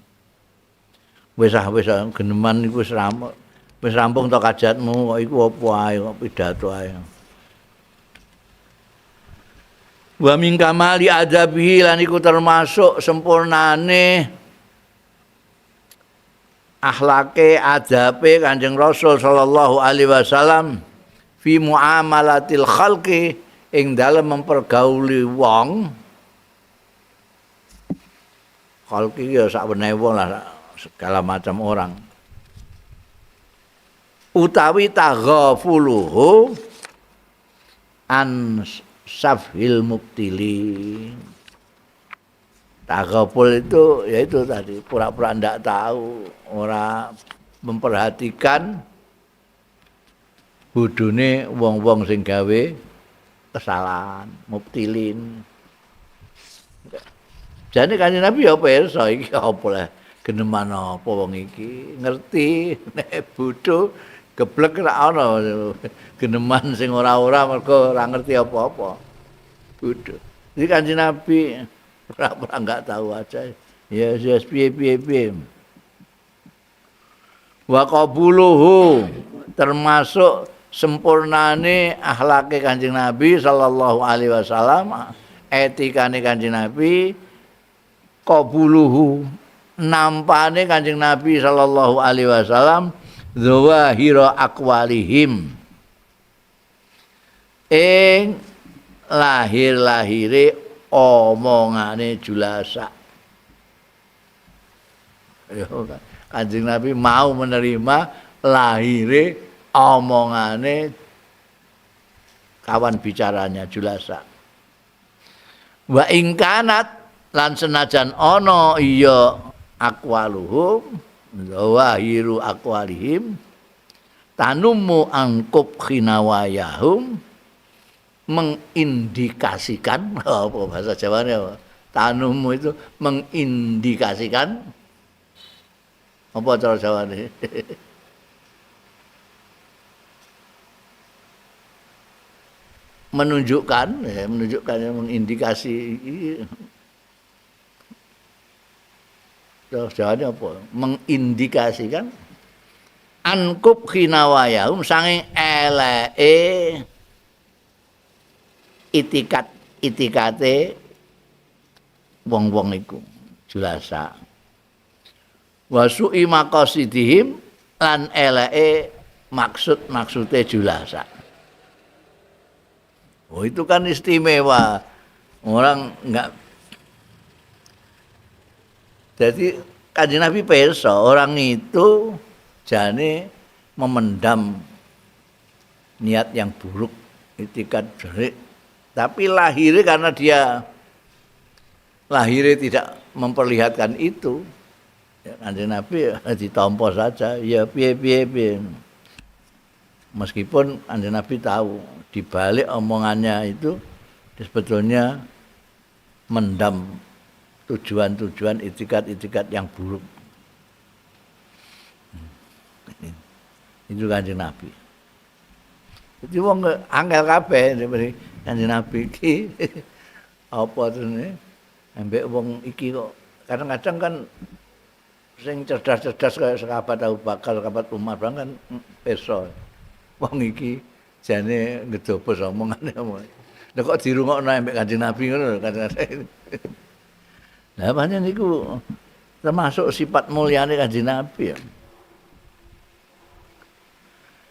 Wis ah wis geneman iku wis rampung. Wis rampung to kajatmu kok iku apa ae kok pidato ae. Wa min kamali adabihi lan iku termasuk sempurnane akhlake adabe Kanjeng Rasul sallallahu alaihi wasallam fi muamalatil khalqi ing dalem mempergauli wong. Khalqi ya sak wenehe wong lah, segala macam orang. Utawi taghafuluhu an safhil mubtili. Taghaful itu ya itu tadi, pura-pura ndak tahu, ora memperhatikan bodhone wong-wong sing gawe kesalahan, mubtilin. Jane Kanjeng Nabi ya pirsa iki apa lah geneman apa wong iki, ngerti nek bodho geblek ora ana geneman sing ora-ora mergo ora ngerti apa-apa. Bodho. Iki Kanjeng Nabi pura-pura enggak tahu aja. Ya yes, piye piye piye. Wa qabuluhu termasuk sempurnane akhlake Kanjeng Nabi sallallahu alaihi wasallam, etikane Kanjeng Nabi, qabuluhu nampane Kanjeng Nabi sallallahu alaihi wasallam zawahira aqwalihim ing lahir-lahire omongane julasa. Kanjeng Nabi mau menerima lahire omongane kawan bicaranya julasa. Wa ing kanat lan senajan ana iya aqwaluhum zawahiru aqwalihim tanumu angkub khinawayahum mengindikasikan apa bahasa Jawanya apa? Tanumu itu mengindikasikan apa cara Jawane? Menunjukkan ya, menunjukkan ya, mengindikasi. Terus jawabannya apa? Mengindikasikan ankub khinawayahum sanging eleke itikat itikate wong-wong iku julasa. Wa su'i maqasidihim lan eleke maksud-maksude julasa. Oh itu kan istimewa. Orang enggak. Jadi Kanjeng Nabi pirsa orang itu jane memendam niat yang buruk, itikat jelek. Tapi lahirnya karena dia lahirnya tidak memperlihatkan itu, ya, Kanjeng Nabi ya, ditampa saja, ya piye piye piye. Meskipun Kanjeng Nabi tahu di balik omongannya itu sebetulnya mendam tujuan-tujuan itikat-itikat yang buruk. Itu Kanjeng Nabi. Jadi wong angel kabeh Kanjeng Nabi iki apa jenenge ambek wong iki kok kadang-kadang kan sing cerdas-cerdas kaya sahabat Abu Bakar, sahabat Umar kan pirsa. Wong iki jane ngedobos omongane. Lha kok dirungokno ambek Kanjeng Nabi ngono lho kadang-kadang. Lah pancen niku termasuk sifat mulyane Kanjeng Nabi ya.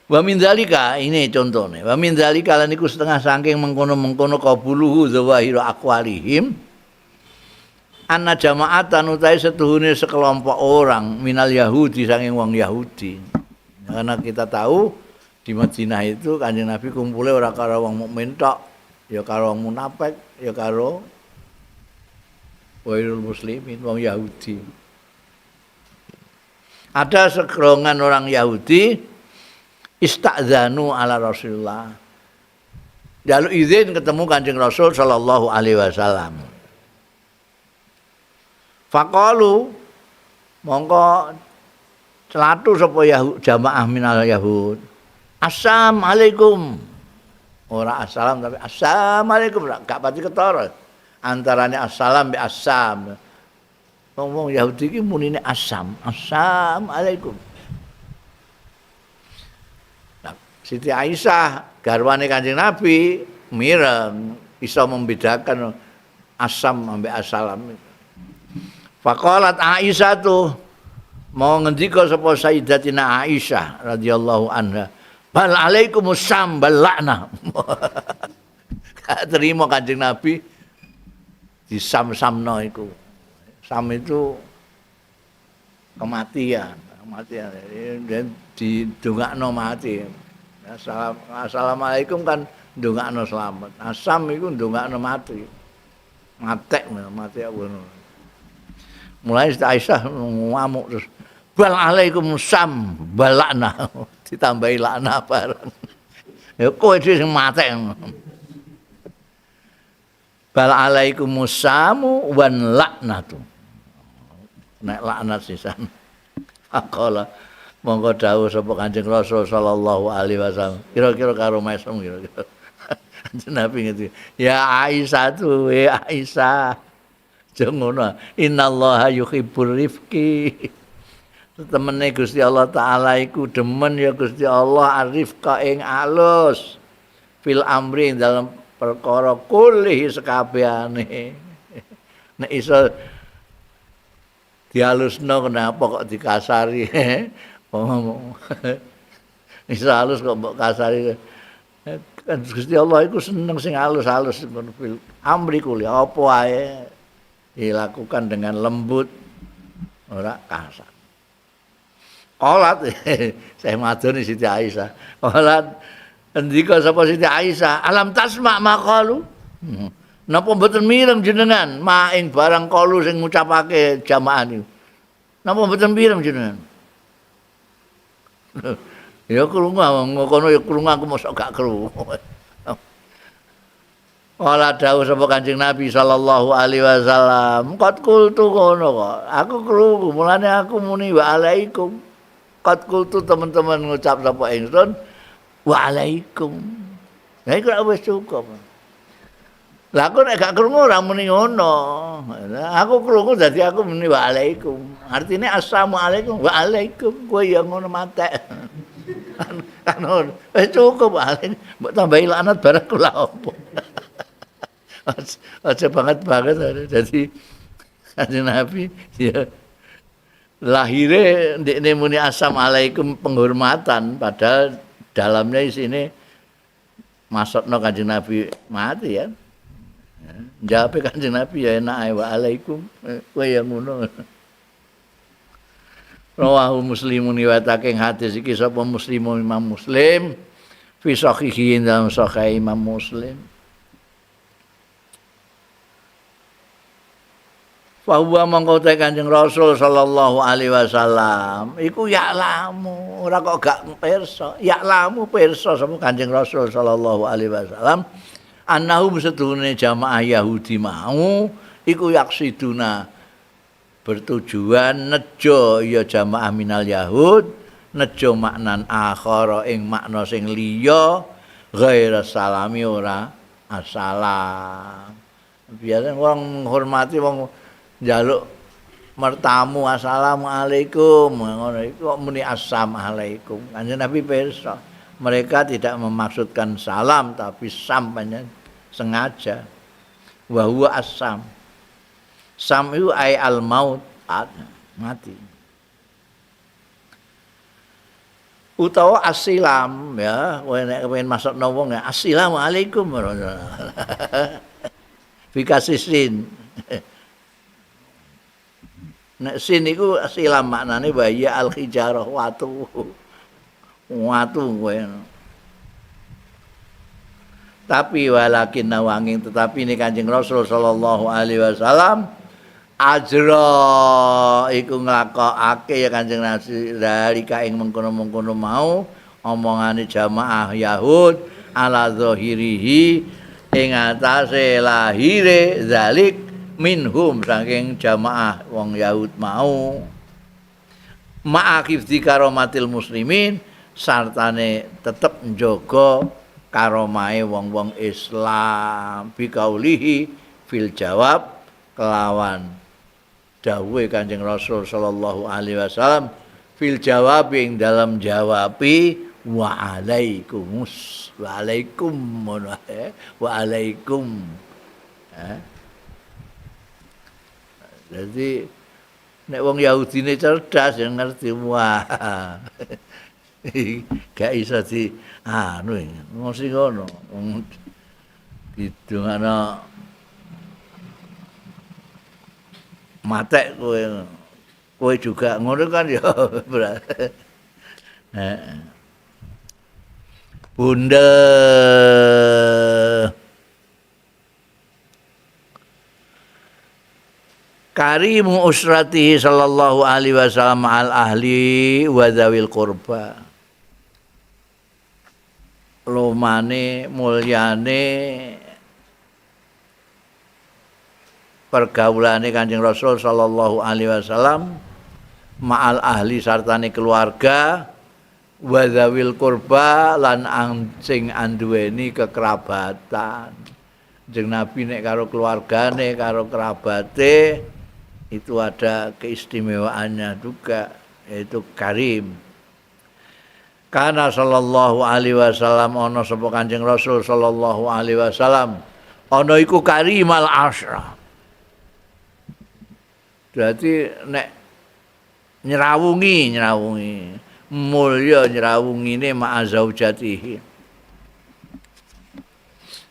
Wa min dzalika ini contone. Wa min dzalika lan iku setengah saking mengkono-mengkono qabuluhu zawahiru aqwalihim. Anna jama'atan utai setuhune sekelompok orang minal Yahudi saking wong Yahudi. Karena kita tahu di Madinah itu Kanjeng Nabi kumpule ora karo wong mukmin tok, ya karo wong munafik, ya karo wairul muslimin, wong Yahudi. Ada segerongan orang Yahudi istazanu ala Rasulullah. Jaluk izin ketemu Kanjeng Rasul sallallahu alaihi wasallam. Faqalu mongko celatu sapa jamaah minal Yahud. Assalamualaikum. Ora assalam tapi assalamualaikum gak pati ketara. Antarane assalam be assam. Wong-wong Yahudi iki munine assam, assalamualaikum. Nah, Siti Aisyah garwane Kanjeng Nabi mireng iso membedakan assam ambek assalam. Faqalat Aisyah tuh mau ngendika sapa Sayyidatina Aisyah radhiyallahu anha, bal alaikumusam bal laknah. Gak terima Kanjeng Nabi disam-samno iku. Sam itu kematian, kematian. Dan didongakno mati. Assalamualaikum kan ndongakno selamat. Asam iku ndongakno mati. Matek, mati ngono. Mulai Siti Aisyah ngamuk terus bal alaikum sam balakna ditambahi lakna bareng. Ya kowe dhewe sing matek. Bal alaikum samu wan laknatu. Nek laknat sisan. Faqala monggo dawuh sapa Kanjeng Rasul sallallahu alaihi wasallam. Kira-kira karo mesem kira-kira. Kanjeng Nabi ngerti. Ya Aisyah tuh, ya Aisyah. Aja ngono. Innallaha yuhibbur rifqi. Temene Gusti Allah Taala iku demen ya Gusti Allah arifqa ing alus fil amri dalam perkara kulih sekabehane. Nek iso dialusno kenapa kok dikasari? Iso halus kok mbok kasari. Kan Gusti Allah iku seneng sing halus-halus ngono fil amri kulih apa ae dilakukan dengan lembut ora kasar. Qalat saya madoni Siti Aisyah. Qalat ndika sapa Siti Aisyah, alam tasma maqalu. Napa mboten mireng jenengan ma ing barang kalu sing ngucapake jamaah niku. Napa mboten mireng jenengan? Ya krungu ngono ya krungu aku mosok gak krungu. Wala dawuh sapa Kanjeng Nabi sallallahu alaihi wasallam, qad qultu ngono kok. Aku krungu, mulane aku muni wa alaikum. Qad qultu teman-teman ngucap sapa ingsun wa alaikum. Lah iku wis cukup. Lah aku nek gak krungu ora muni ngono. Aku krungu dadi aku muni wa alaikum. Artine assalamualaikum wa alaikum. Kowe ya ngono matek. Kan wis cukup alaikum. Mbok tambahi laknat barang kula opo. Aja banget banget. Jadi Kanjeng Nabi ya lahire ndekne muni assalamualaikum penghormatan, padahal dalamnya isine maksudno Kanjeng Nabi mati ya. Jawab Kanjeng Nabi ya enak ae wa alaikum kowe ya ngono. Rawahu Muslimun riwayatake hadis iki sapa Muslimun Imam Muslim fi sahihi dalam sahih Imam Muslim. Fa huwa mongko te Kanjeng Rasul sallallahu alaihi wasallam iku ya'lamu, ora kok gak pirsa. Ya'lamu pirsa sapa Kanjeng Rasul sallallahu alaihi wasallam annahum seduhune jamaah Yahudi mau iku yaksiduna bertujuan nejo ya jamaah minal Yahud, nejo maknan akhara ing makna sing liya ghaira salami ora assalam. Biasane wong menghormati wong njaluk mertamu assalamualaikum ngono iku kok muni assalamualaikum. Kanjeng Nabi pirsa mereka tidak memaksudkan salam tapi sam pancen sengaja. Wa huwa assam. Sam itu ay al maut, mati. Utawa asilam ya, kowe nek kepengin masukno wong ya assalamualaikum. Bikasisin. Nek sin iku silam maknane wa ya al hijarah watu. Watu kowe. Tapi walakin nawanging tetapi ini Kanjeng Rasul sallallahu alaihi wasallam ajra iku nglakokake ya Kanjeng Nabi zalika ing mengkono-mengkono mau omongane jamaah Yahud ala zahirihi ing atase lahire zalik minhum saking jamaah wong Yahud mau ma'akif di karomatil muslimin sartane tetep njaga karomahe wong-wong Islam bikaulihi fil jawab kelawan dawuhe Kanjeng Rasul sallallahu alaihi wasallam fil jawab ing dalam jawabi wa alaikumus wa alaikum wa alaikum. Jadi nek wong Yahudine cerdas ya ngerti wah gak iso di anu mesti ngono wong didongakno matek kowe kowe juga ngono kan ya berat. Bunda karimu usratihi sallallahu alaihi wasallam al ahli wa dzawil qurba. Lomane mulyane pergaulane Kanjeng Rasul sallallahu alaihi wasallam ma'al ahli sartane keluarga wa dzawil qurba lan sing anduweni kekerabatan. Kanjeng Nabi nek karo keluargane karo kerabate itu ada keistimewaannya juga, yaitu karim. Kana sallallahu alaihi wasallam ana sapa Kanjeng Rasul sallallahu alaihi wasallam ana iku karimal asra. Berarti nek nyerawungi mulya nyerawungine ma'a zaujatihi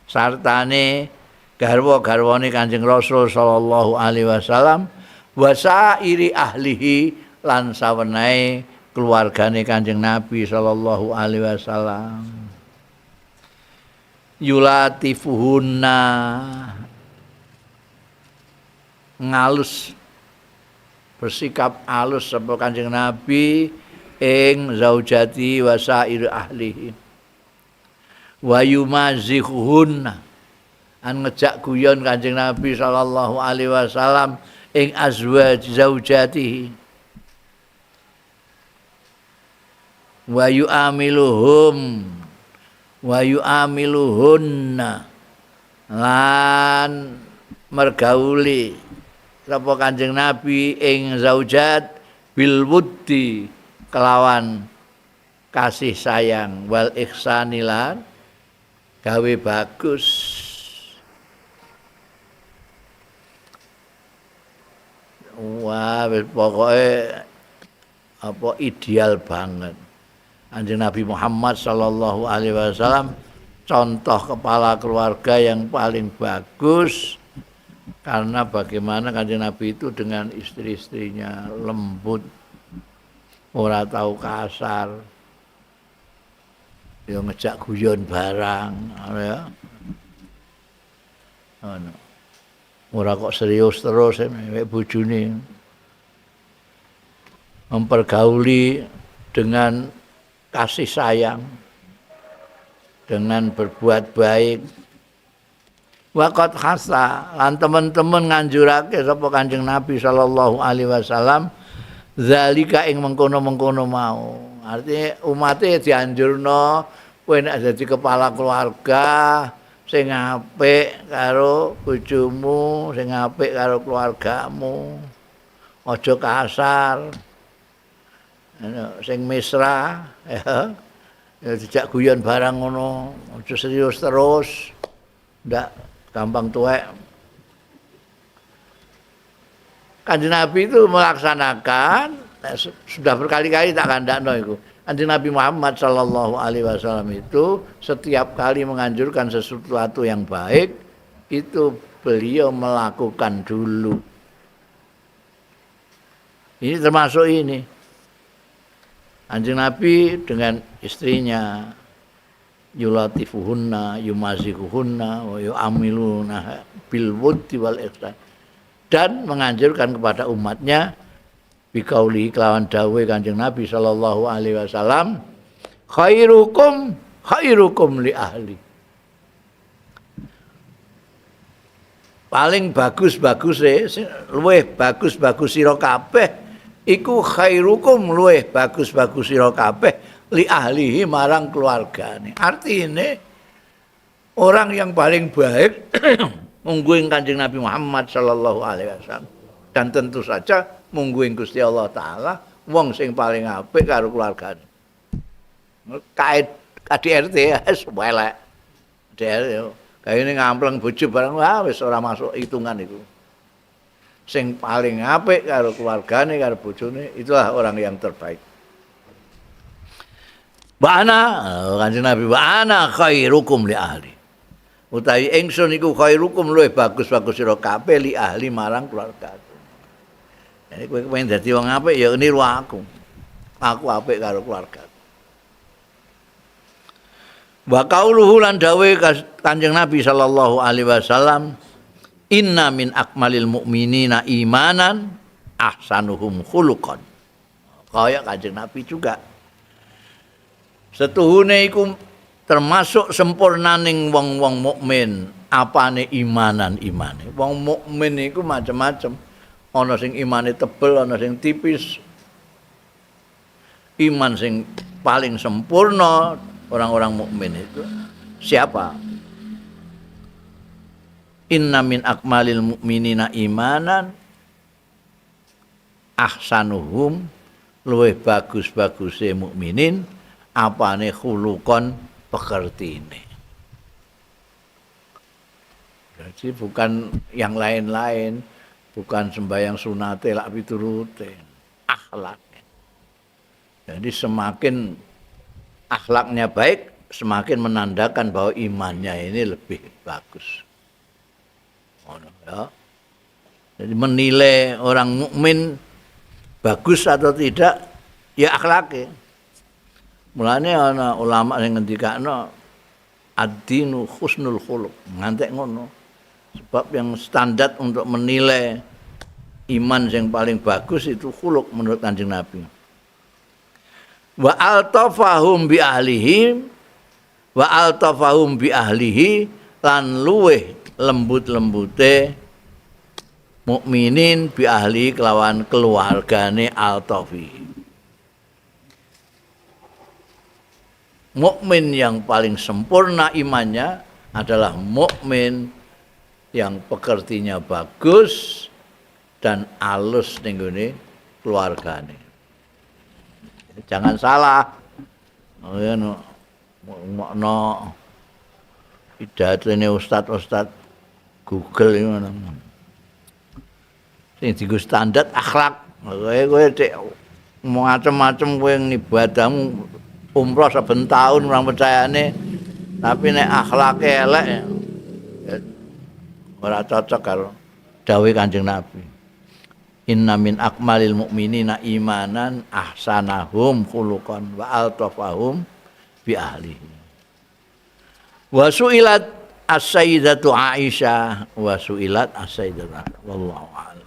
sartane garwa-garwane Kanjeng Rasul sallallahu alaihi wasallam wa sairi ahlihi lan sawenehe keluargane Kanjeng Nabi sallallahu alaihi wasallam. Yulatifuhunna ngalus bersikap alus sapa Kanjeng Nabi ing zaujati wa sairi ahlihi. Wa yumazihuhunna an ngejak guyon Kanjeng Nabi sallallahu alaihi wasallam ing azwaj zaujatihi. Wa yu'amiluhum wa yu'amiluhunna lan mergauli sapa Kanjeng Nabi ing zaujat bil wuddi kelawan kasih sayang wal ihsani lan gawe bagus. Wah, pokoke apa ideal banget. Kanjeng Nabi Muhammad sallallahu alaihi wasallam contoh kepala keluarga yang paling bagus karena bagaimana Kanjeng Nabi itu dengan istri-istrinya lembut, ora tau kasar, ya ngejak guyon barang, ya. Ngono. Ora kok serius terus mek bojone. Mempergauli dengan kasih sayang, dengan berbuat baik. Waqat khasa lan teman-teman nganjurake sapa Kanjeng Nabi sallallahu alaihi wasallam zalika ing mengkono-mengkono mau. Artinya umate dianjurno kowe nek dadi kepala keluarga sing apik karo bojomu, sing apik karo keluargamu. Aja kasar. Sing mesra ya. Ya dijak guyon barang ngono, aja serius terus. Ndak gampang tuwek. Kanjeng Nabi itu melaksanakan, sudah berkali-kali tak kandakno iku. Kanjeng Nabi Muhammad sallallahu alaihi wasallam itu setiap kali menganjurkan sesuatu yang baik, itu beliau melakukan dulu. Ini termasuk ini. Kanjeng Nabi dengan istrinya yulatifuhunna yumazikuhunna wa yu'amiluna bil wuddi wal ihsan, dan menganjurkan kepada umatnya bikauli kelawan dawuhe Kanjeng Nabi sallallahu alaihi wasallam khairukum khairukum li ahli. Paling bagus-baguse, luwih bagus-bagus sira kabeh iku khairukum luwih bagus-bagus sira kabeh li ahlihi marang keluargane. Artine orang yang paling baik mungguing Kanjeng Nabi Muhammad sallallahu alaihi wasallam, dan tentu saja mungguing Gusti Allah taala wong sing paling apik karo keluargane. Kae KDRT wis elek. KDRT kayane ngampleng bojo barang wah wis ora masuk hitungan iku. Sing paling apik karo keluargane karo bojone itulah orang yang terbaik. Wa ana Kanjeng Nabi wa ana khairukum li ahli. Utawi ingsun iku khairukum luwih bagus-bagus sira kabeh li ahli marang keluarga. Jadi kowe pengen dadi wong apik ya niru aku. Aku apik karo keluarga. Wa qauluhu lan dawuhe Kanjeng Nabi sallallahu alaihi wasallam inna min akmalil mu'minina imanan ahsanuhum khuluqan. Kaya Kanjeng Nabi juga. Setuhune iku termasuk sempurnaning wong-wong mukmin, apane imanan imane. Wong mukmin iku macem-macem. Ana sing imane tebel, ana sing tipis. Iman sing paling sempurna orang-orang mukmin itu siapa? Inna min akmalil mu'minina imanan ahsanuhum luwih bagus-baguse mukminin apane khuluqon pekertine. Jadi bukan yang lain-lain, bukan sembahyang sunate lak piturute, akhlak. Jadi semakin akhlaknya baik, semakin menandakan bahwa imannya ini lebih bagus. Oh, ya. Jadi menilai orang mukmin bagus atau tidak, ya akhlaknya. Mulane ana ulama sing ngendikakno ad-dinu husnul khuluq, ngantek ngono. Sebab yang standar untuk menilai iman yang paling bagus itu khuluq menurut Kanjeng Nabi. Wa altafahum bi ahlihim wa altafahum bi ahlihi lan luweh lembut-lembute mukminin bi ahli kelawan keluargane altafi. Mukmin yang paling sempurna imannya adalah mukmin yang pekertinya bagus dan alus ning gone keluargane. Jangan salah. Oh ya no, no pidatone ustad-ustad Google iku ngono. Sing dienggo standar akhlak. Kowe cek macem-macem kowe ngibadahmu umroh saben taun ora percayane, tapi nek akhlake elek ya ora cocok karo dawuhe Kanjeng Nabi. Inna min akmalil mu'minina imanan ahsanahum khuluqan wa altafahum bi ahlihi. Wa su'ilat As-Sayyidatu Aisyah wa su'ilat As-Sayyidatu, wallahu a'lam.